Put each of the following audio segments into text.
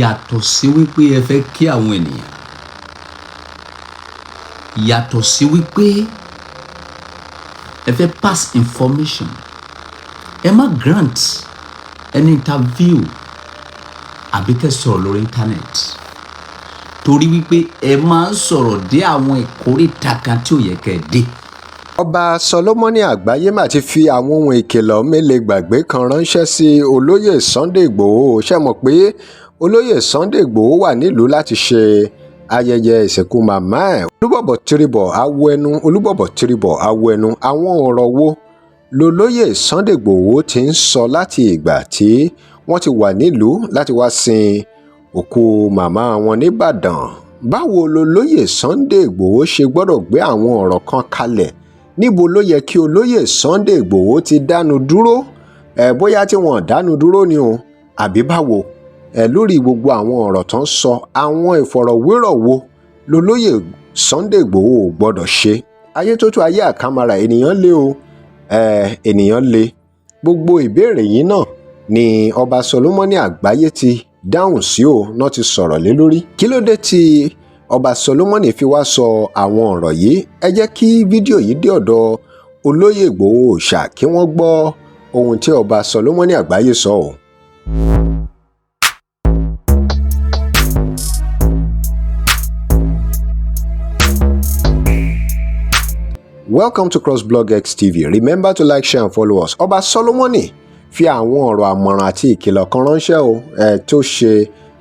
Yàtọ̀ sí wípé ẹ fẹ́ kí àwọn ènìyàn, yàtọ̀ sí wípé ẹ fẹ́ pass information, ẹ má grant any interview àbí kẹ́ sọ̀rọ̀ lórí internet, torí wípé ẹ máa ń sọ̀rọ̀ dé àwọn ìkórìtà kan tí ò yẹ kẹ́ ẹ dé. Ọba Solomoni Àgbáyé mà ti fi àwọn ohun ìkìlọ̀ mẹ́lẹ̀gbàgbé kan ránṣẹ́ sí olóyè Sunday Igboho. Ṣe mọ̀ pé olóyè Sunday Igboho wà nílùú láti ṣe ayẹyẹ ìsìnkú màmá ẹ̀? Olúbọ̀bọ̀ tìrìbọ̀ awo ẹnu, Olúbọ̀bọ̀ tìrìbọ̀ awo ẹnu. Àwọn ọ̀rọ̀ wo lolóyè Sunday Igboho ti ń sọ láti ìgbà tí wọ́n ti wà nílùú láti wá sin òkú màmá wọn nìbàdàn? Báwo lolóyè Sunday Igboho ṣe gbọ́dọ̀ gbé àwọn ọ̀rọ̀ kan kalẹ̀? Níbo ló yẹ kí olóyè Sunday Igboho ti dánu dúró? Ẹ bóyá tí wọn dánu dúró ni o, àbí báwo? Ẹ lórí gbogbo àwọn ọ̀rọ̀ tó ń sọ, àwọn ìfọ̀rọ̀wérọ̀ wo lolóyè Sunday Igboho ò gbọ́dọ̀ ṣe? Ayé tó tó ayé àkàmàrà, ènìyàn lé o, ẹ ènìyàn lé. Gbogbo ìbéèrè yìí náà ni ọba Solomoni Àgbáyé ti dáhùn sí o, náà ti sọ̀rọ̀ lé lórí. Kí ló dé tí ọba Solomoni fi wá sọ àwọn ọ̀rọ̀ yìí? Ẹ jẹ́ kí fídíò yìí dé ọ̀dọ̀ olóyè Ìgbòho Òòṣà kí wọ́n gbọ́ ohun tí ọba Solomoni Àgbáyé sọ o. Welcome to CrossBlog X TV. Remember to like, share and follow us. Ọba Solomoni fi àwọn ọ̀rọ̀ àmọ̀ràn àti ìkìlọ̀ kan ránṣẹ́ o, tó ṣe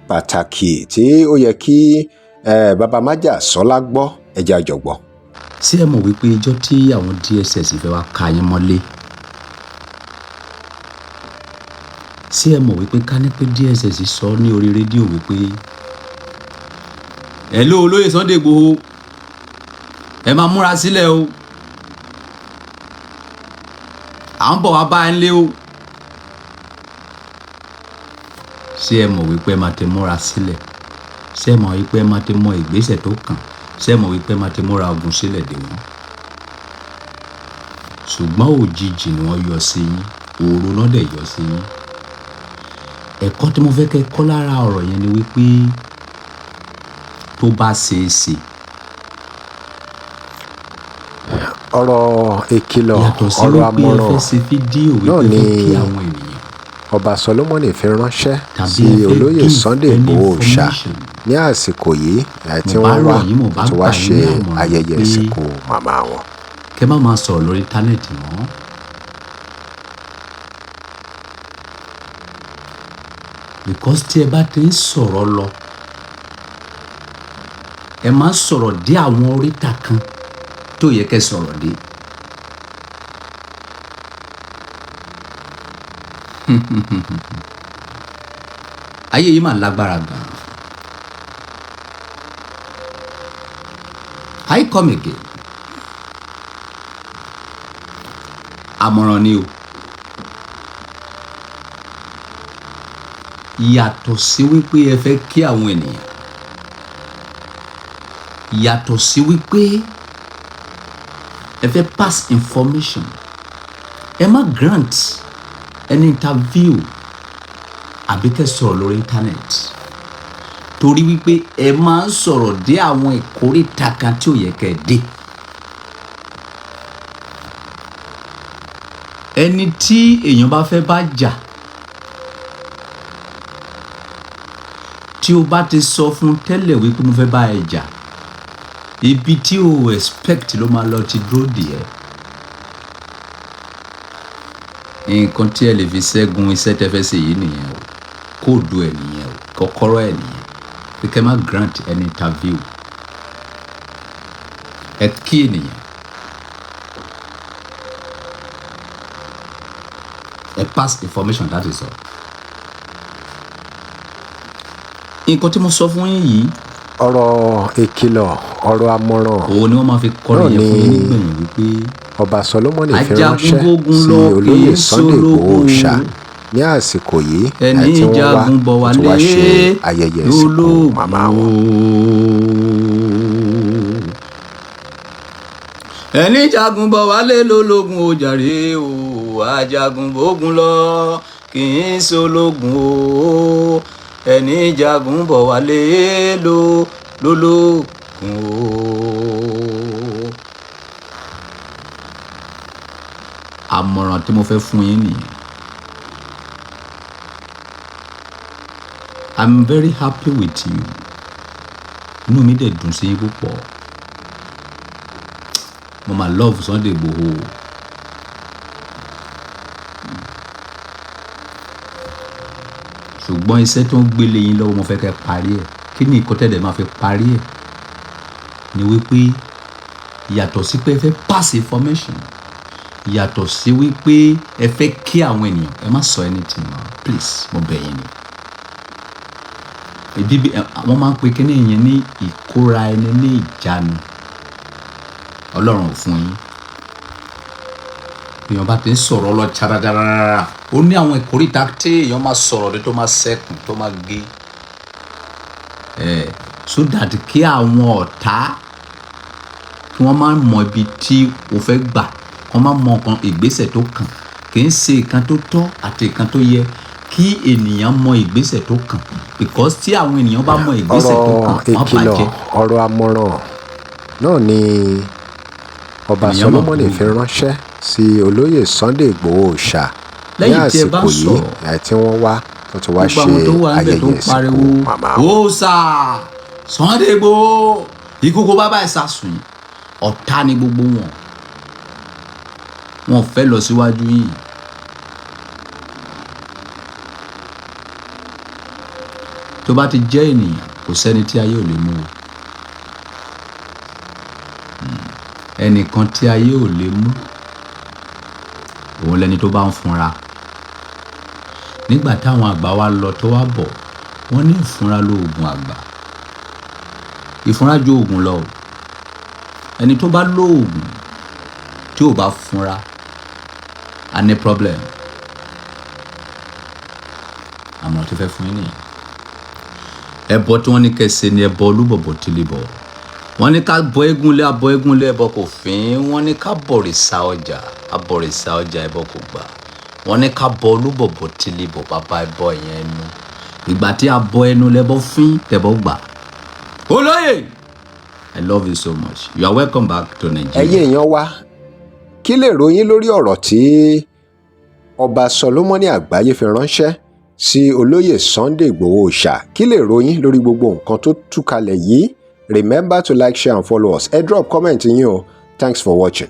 pàtàkì tí ó yẹ kí baba májàsọ́lá gbọ́. Ẹ jẹ́ a jọ gbọ́. Ṣé ẹ mọ̀ wípé ijọ́ tí àwọn DSS fẹ́ wá ka yín mọ́lé, ṣé ẹ mọ̀ wípé ká ní pé DSS sọ ní orí rédíò wípé hello olóyè Sunday Igboho, ẹ máa múra sílẹ̀ o, à ń bọ̀ wá bá ẹ ń lé o, ṣé ẹ mọ̀ wípé ẹ máa ti múra sílẹ̀? Ṣé ẹ mọ̀ wípé ẹ máa ti mọ ìgbésẹ̀ tó kàn? Ṣé ẹ mọ̀ wípé ẹ máa ti múra ogun sílẹ̀ dè wọ́n? Ṣùgbọ́n òjijì ni wọ́n yọ sí yín, òru náà dẹ̀ yọ sí yín. Ẹ̀kọ́ tí mo fẹ́ kẹ́ kọ́ lára ọ̀rọ̀ yẹn ni wípé tó bá ṣeé ṣe, Ọ̀rọ̀ ìkìlọ̀, yàtọ̀ sí ọ̀rọ̀ wípé ẹ àmọ̀ràn fẹ́ ṣe fídíò náà wípé ni fẹ́ kí àwọn ènìyàn ọba Solomoni fi ránṣẹ́ tàbí sí ẹ fẹ́ olóyè give Sunday any Igboho Òòṣà information, ní àsìkò yìí tí mo bá wọ́n wá rọ̀ yín, mo bá láti wá gbà yín ṣe ní àmọ̀ràn ayẹyẹ pé ìsìnkú màmá wọn. kẹ́ má máa sọ̀rọ̀ lórí íńtánẹ́ẹ̀tì mọ́. Because tí ẹ bá ti ń sọ̀rọ̀ lọ, ẹ máa ń sọ̀rọ̀ dé àwọn oríta kan tó yẹ kẹ́ sọ̀rọ̀ dé. Ayé yìí mà lágbára gan. I come again. Àmọ̀ràn ni o. Yàtọ̀ sí wípé ẹ fẹ́ kí àwọn ènìyàn, yàtọ̀ sí wípé ẹ fẹ́ pass information, ẹ má grant any interview àbí kẹ́ sọ̀rọ̀ lórí internet, torí wípé ẹ máa ń sọ̀rọ̀ dé àwọn ìkórìtà kan tí ò yẹ kẹ́ ẹ dé. Ẹni tí èèyàn bá fẹ́ bá jà, tí o bá ti sọ fún tẹ́lẹ̀ wípé mo fẹ́ bá ẹ jà, ibi tí o expect ló máa lọ ti dúró dè ẹ́. Nǹkan tí ẹ lè fi ṣẹ́gun iṣẹ́ tẹ́ fẹ́ ṣe yìí nìyẹn o, kóòdù ẹ̀ nìyẹn o, kọ́kọ́rọ́ ẹ̀ nìyẹn, pé kẹ́ má grant any interview. Ẹ kí ènìyàn, ẹ pass information, that is all. Nǹkan tí mo sọ fún yín yìí, Ọ̀rọ̀ ìkìlọ̀, ọ̀rọ̀ àmọ̀ràn òun ni wọ́n máa fi kọrin náà yẹn ni fún yín nígbẹ̀yìn wípé ọba Solomoni fi ránṣẹ́ ajagun-bógun sí lọ kì olóyè í Sunday Igboho ṣológun, Òòṣà ní àsìkò yìí ẹni tí wọ́n wá jagun bọ̀ láti wálé wá ṣe ayẹyẹ ìsìnkú lólógun. màmá wọn. Ẹni jagun bọ̀ wálé lólógun ó jàre o, ajagun bógun lọ kì í ṣológun o. Ẹni jagun bọ̀ wálé ló lólógùn o. Àmọ̀ràn tí mo fẹ́ fún yín nìyẹn. I'm very happy with you. Inú mi dẹ̀ dùn sí yín púpọ̀. Mo máa love Sunday Igboho o. Ṣùgbọ́n iṣẹ́ tó ń gbélé yín lọ́wọ́, mo fẹ́ kẹ́ parí ẹ̀. Kí ni nǹkan tẹ́lẹ̀ máa fi parí ẹ̀? Ni wípé yàtọ̀ sí pé ẹ fẹ́ pass information, yàtọ̀ sí wípé ẹ fẹ́ kí àwọn ènìyàn, ẹ má sọ anything mọ́, please, mo bẹ̀ yín ni. Ìbí wọ́n máa ń pe kíní yẹn ní ìkóra ẹni ní ìjánu. Ọlọ́run ò fún yín. Èèyàn bá ti ń sọ̀rọ̀ lọ tsaradàràrà, ó ní àwọn ìkórìtà tí èèyàn máa sọ̀rọ̀ dé tó máa sẹ́kùn tó máa gé ẹ̀, so that kí àwọn ọ̀tá kí wọ́n máa mọ ibi tí o fẹ́ gbà, kí wọ́n máa mọ nǹkan ìgbésẹ̀ tó kàn. Kì í ṣe nǹkan tó tọ́ àti nǹkan tó yẹ kí ènìyàn mọ ìgbésẹ̀ tó kàn, because tí àwọn ènìyàn bá mọ ìgbésẹ̀ tó Ọ̀rọ̀ kàn, wọ́n ìkìlọ̀, bàjẹ́. ọ̀rọ̀ àmọ̀ràn náà ni Ọba Ènìyàn mọ̀ Solomoni fi burú. ránṣẹ́ sí olóyè Sunday Igboho Òòṣà ní Lẹ́yìn tí ẹ bá àsìkò yìí sọ̀rọ̀, tí wọ́n wá tó ti wá gbogbo ṣe àwọn tó wà níbẹ̀ tó ayẹyẹ ń ìsìnkú pariwo màmá wọn. Òòṣà Sunday Igboho, ìkókó bàbá ẹ̀ sàsùn yìí, ọ̀tá ni gbogbo wọn. Wọn ò fẹ́ lọ síwájú yìí. Tó bá ti jẹ́ ènìyàn, kò sẹ́ni tí ayé ò lè mú o. Ẹnìkan tí ayé ò lè mú, òun lẹni tó bá ń funra. Nígbà táwọn àgbà wa lọ tó wá bọ̀, wọ́n ní ìfunra lóògùn àgbà. Ìfunra ju oògùn lọ o. Ẹni tó bá lóògùn tí ò bá funra, a ní problem. Àmọ̀ràn tó fẹ́ fún yín nìyẹn. Ẹbọ tí wọ́n ní kẹ́ ṣe ni ẹbọ olúbọ̀bọ̀ tìlíbọ̀. Wọ́n ní ká bọ eégún lé, abọ eégún lé, ẹbọ kò fín. Wọ́n ní ká bọ̀rìṣà ọjà, abọ̀rìṣà ọjà, ẹbọ kò gbà. Wọ́n ní ká bọ olúbọ̀bọ̀ tìlíbọ̀, bàbá ẹbọ yẹn ẹnu. Ìgbà tí a bọ ẹnu lẹ́bọ fín, tẹ̀bọ gbà. Olóyè, I love you so much. You are welcome back to Nigeria. Ẹ̀yin èèyàn wa, kí lè ròyìn lórí ọ̀rọ̀ tí Ọba Solomoni Àgbáyé fi ránṣẹ́ sí olóyè Sunday Igboho Òòṣà? Kí lè ròyìn lórí gbogbo nǹkan tó tú kalẹ̀ yìí? Remember to like, share and follow us. Ẹ drop comment yín o. Thanks for watching.